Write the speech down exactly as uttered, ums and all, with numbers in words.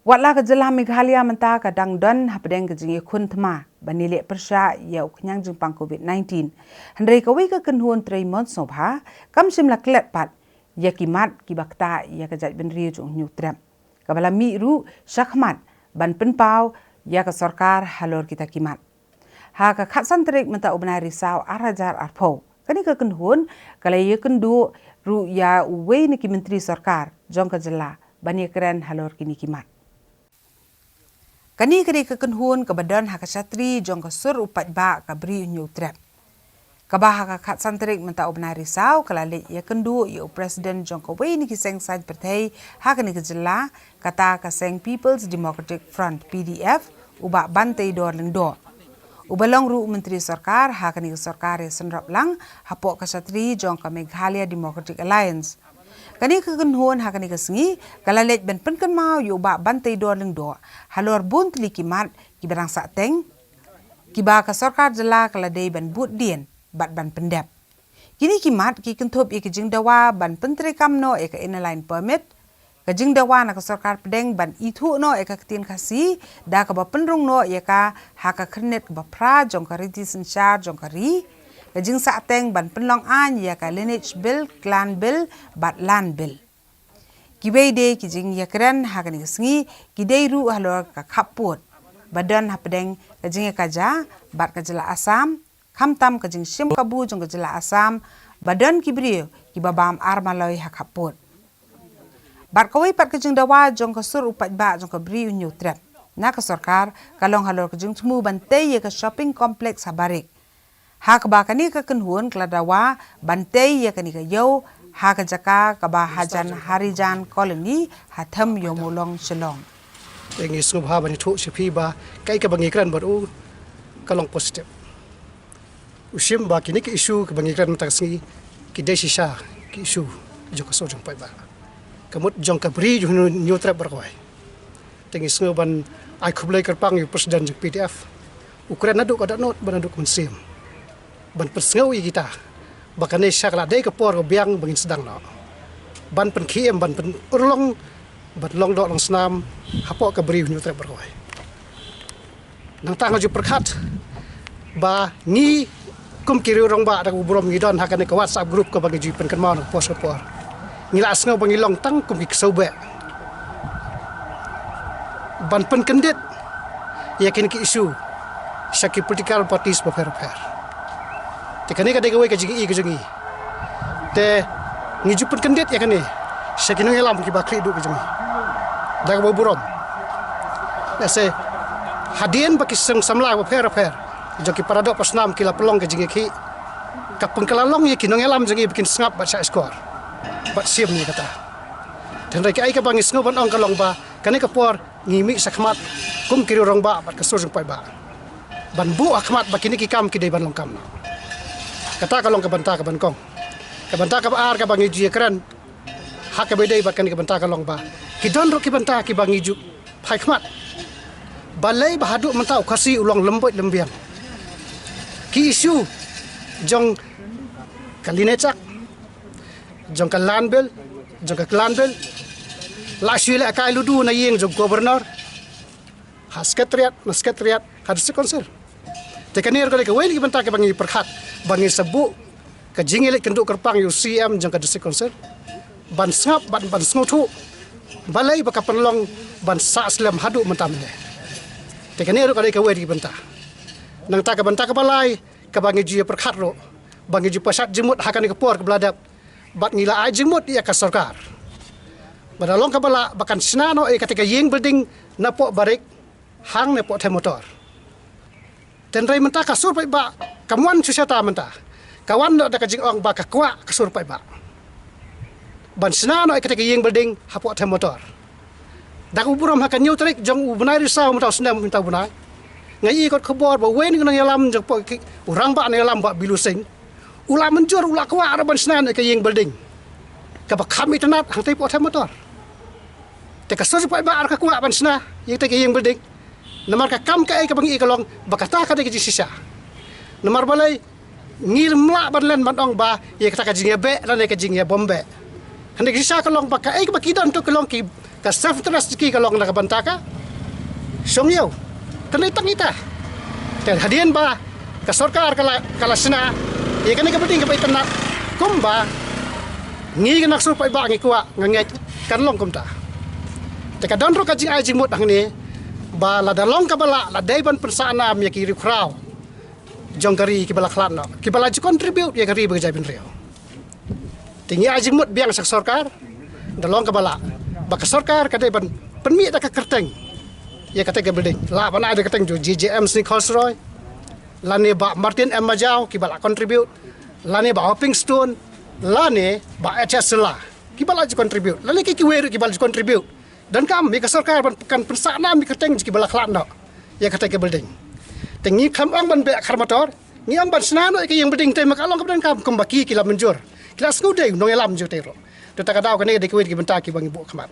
Watla ka jylla Meghalaya mynta ka dang don hapdeng ka jingïakhun thma ban ïaleh pyrshah ïa u khñiang jingpang covid nineteen, hynrei kawei ka kynhun trei mon sngewbha kam shym la klet pat ïa ki mat kiba ktah ïa ka jaitbynriew jong u Hynñiewtrep, kaba la mih ruh shakhmat ban pynpaw ïa ka sorkar halor kita ki mat. Ha ka khatsan tarik mynta u bnai Risaw ar hajar arphew, kane ka kynhun ka la ïakynduh ruh ïa uwei na ki myntri sorkar jong ka jylla ban ïakren halor kine ki mat. Kane ka dei ka kynhun kaba don ha ka shatri jong ka sur u paidbah ka Bri u Hynñiewtrep, kaba ha ka khatsan tarik mynta u bnai Risaw ka la leit ïakynduh ïa u president jong kawei na ki seng saiñ pyrthei ha kane ka jylla, kata ka seng People's Democratic Front, P D F, u Bah Banteidor Lyngdoh, uba long ruh u myntri sorkar ha kane ka sorkar ïasynrop lang hapoh ka shatri jong ka Meghalaya Democratic Alliance. Kane ka kynhun ha kane ka sngi ka la leit ban pynkynmaw ïa u Bah Banteidor Lyngdoh halor bun tylli ki mat kiba dang sahteng, kiba ka sorkar jylla ka la dei ban bud dien bad ban pyndep. Kine ki mat ki kynthup ïa ki jingdawa ban pyntreikam noh ïa ka Inner Line Permit, ka jingdawa na ka sorkar pdeng ban ithuh noh ïa ka ktien Khasi da kaba pynrung noh ïa ka ha ka khyrnit kaba phra jong ka riti synshar jong ka ri, ka jingsahteng ban pynlong aiñ ïa ka Lineage Bill, Clan Bill bad Land Bill. Kiwei de ki jingïakren ha kane ka sngi ki dei ruh halor ka khappud ba don hapdeng ka jingïakajia bad ka jylla Assam, khamtam ka jingshim kabu jong ka jylla Assam ba don ki briew kiba bam armaloi ha khappud. Bad kawei pat ka jingdawa jong ka sur u paidbah jong ka Bri u Hynñiewtrep na ka sorkar ka long halor ka jingthmu ban tei ïa ka shopping complex ha Barik, ha kaba kane ka kynhun ka la dawa ban tei ïa kane ka ïew ha ka jaka kaba hajan Harijan Colony ha Them Ïewmawlong, Shillong. Te ngi sngewbha ban ïathuh sha phi ba kaei kaba ngi kren bad u ka long positive. U shim ba kine ki issue kiba ngi kren mynta ka sngi ki dei shisha ki issue jong ka sur jong paidbah, ka mut jong ka Bri jong u Hynñiewtrep baroh kawei. Te ngi sngew ban ai khublei kyrpang ïa u president jong P D F, u kren naduh ka dohnud bad naduh ka mynsiem ban pynsngew ïa kita ba kane shisha ka la dei ka por ka biang ba ngin sdang noh ban pynkhie em, ban pynurlong, ban long doh long snam hapoh ka Bri u Hynñiewtrep baroh kawei. Nangta nga ju pyrkhat ba ngi kum ki riew rangbah da kaba burom ngi don ha kane ka WhatsApp group kaba ngi ju pynkynmaw na ka por sha ka por. Ngi la sngew ba ngi long tang kum ki ksew beh ban pynkyndit ïa kine ki issue sha ki political parties bapher bapher. Te kane ka dei kawei ka jingïohi ka jong ngi. Te ngi ju pynkyndit ïa kane sha ki nongïalam kiba khlieh duh ka jong ngi da kaba burom. Lehse hadien ba ki seng samla bapher bapher jong ki paradoh pasnam ki la pynlong ka jingïakhih, ka pynkylla long ïa ki nongïalam jong ngi ba kin sngap bad shah shkor bad shim ïa kata. Te hynrei kaei kaba ngi sngew ban ong ka long ba kane ka por ngi mih shakhmat kum ki riew rangbah bad ka sur jong paidbah ban buh hakhmat ba kine ki kam ki dei ban long kam noh. Kata ka long ka bynta kaba nyngkong. Ka bynta kaba ar kaba ngi ju ïakren ha kaba ïadei bad kane ka bynta ka long ba ki don ruh ki bynta kiba ngi ju phai khmat. Balei ba haduh mynta u Khasi u long lymboit lymbiang? Ki issue jong ka Lineage Act, jong ka Land Bill, jong ka Clan Bill, la shu leh kai ludu na ïing jong Governor, ha Secretariat, na Secretariat, ha District Council. Te kane ruh ka dei kawei na ki bynta kaba ngi pyrkhat ba ngin sa buh ka jingïaleit kynduh kyrpang ïa u C M jong ka District Council ban sngap, ban, ban sngewthuh balei ba ka pynlong ban sah slem haduh mynta mynne. Te kane ruh ka dei kawei na ki bynta. Nangta ka bynta kaba lai kaba ngi ju ïa pyrkhat ruh ba ngi ju pashat jingmut ha kane ka por kaba la dep bad ngi la ai jingmut ïa ka sorkar ba da long kaba lah ba kan shna noh ïa kata ka ïing building napoh Barik hangne hapoh Them Motor. Te hynrei mynta ka sur paidbah kam wan shu shata mynta, ka wan noh da ka jingong ba ka kwah ka sur paidbah ban shna noh ïa kata ka ïing building hapoh Them Motor. Da kaba burom ha ka hynñiew tarik jong u bnai Risaw mynta u snem mynta u bnai, nga ïohi kot khubor ba uwei na ki nongïalam jong pok ki, u rangbah nongïalam Bah Bilu Singh, u la mynjur, u la kwah ruh ban shna noh ïa ka ïing building kaba kham itynnad hangtei hapoh Them Motor. Te ka sur paidbah ruh ka kwah ban shna ïa kata ka ïing building. Namar ka kam kaei kaba ngi ïohi ka long ba kata ka dei ka jingshisha. Namar balei ngim lah ban len ban ong ba ïa kata ka jingïabeh lane ka jingïabom beh. Hynrei ka jingshisha ka long ba kaei kaba ki don to ka long ki Self interest jong ki ka long na ka bynta ka shong ïew. Kane tang ita. Te hadien ba ka sorkar ka la, ka la shna ïa kane ka building kaba itynnad, kumba ngi ki nongshong paidbah ngi kwah, nga ngeit kan long kumta. Te ka don ruh ka jingai jingmut hangne ba lada long kaba lah, la dei ban pynsah nam ïa ki riewkhraw jong ka ri kiba la khlad noh, kiba la ju contribute ïa ka ri ba ka jaitbynriew. Te ngi ai jingmut biang sha ka sorkar, da long kaba lah, ba ka sorkar ka dei ban pynmih da ka kyrteng ïa kata ka building. Lah ban ai da ka kyrteng jong J J M Sneek Holsroy, lane Bah Martin M Majaw, kiba la contribute, lane Bah Hoping Stone, lane Bah H S Shylla, kiba la ju contribute, lane ki kiwei ruh kiba la ju contribute. Donkam ïa ka sorkar ban kan pynsah nam ïa ka kyrteng jong kiba la khlad noh ïa kata ka building. Te ngi khlem ong ban beh khar motor, ngi ong ban shna noh ïa ka ïing building te, ma ka long kaba donkam, kumba ki, ki la mynjur, ki la sngewdei u nongïalam jong te ruh. Te ta ka daw kane ka dei kawei ki bynta kiba ngi buh khmat.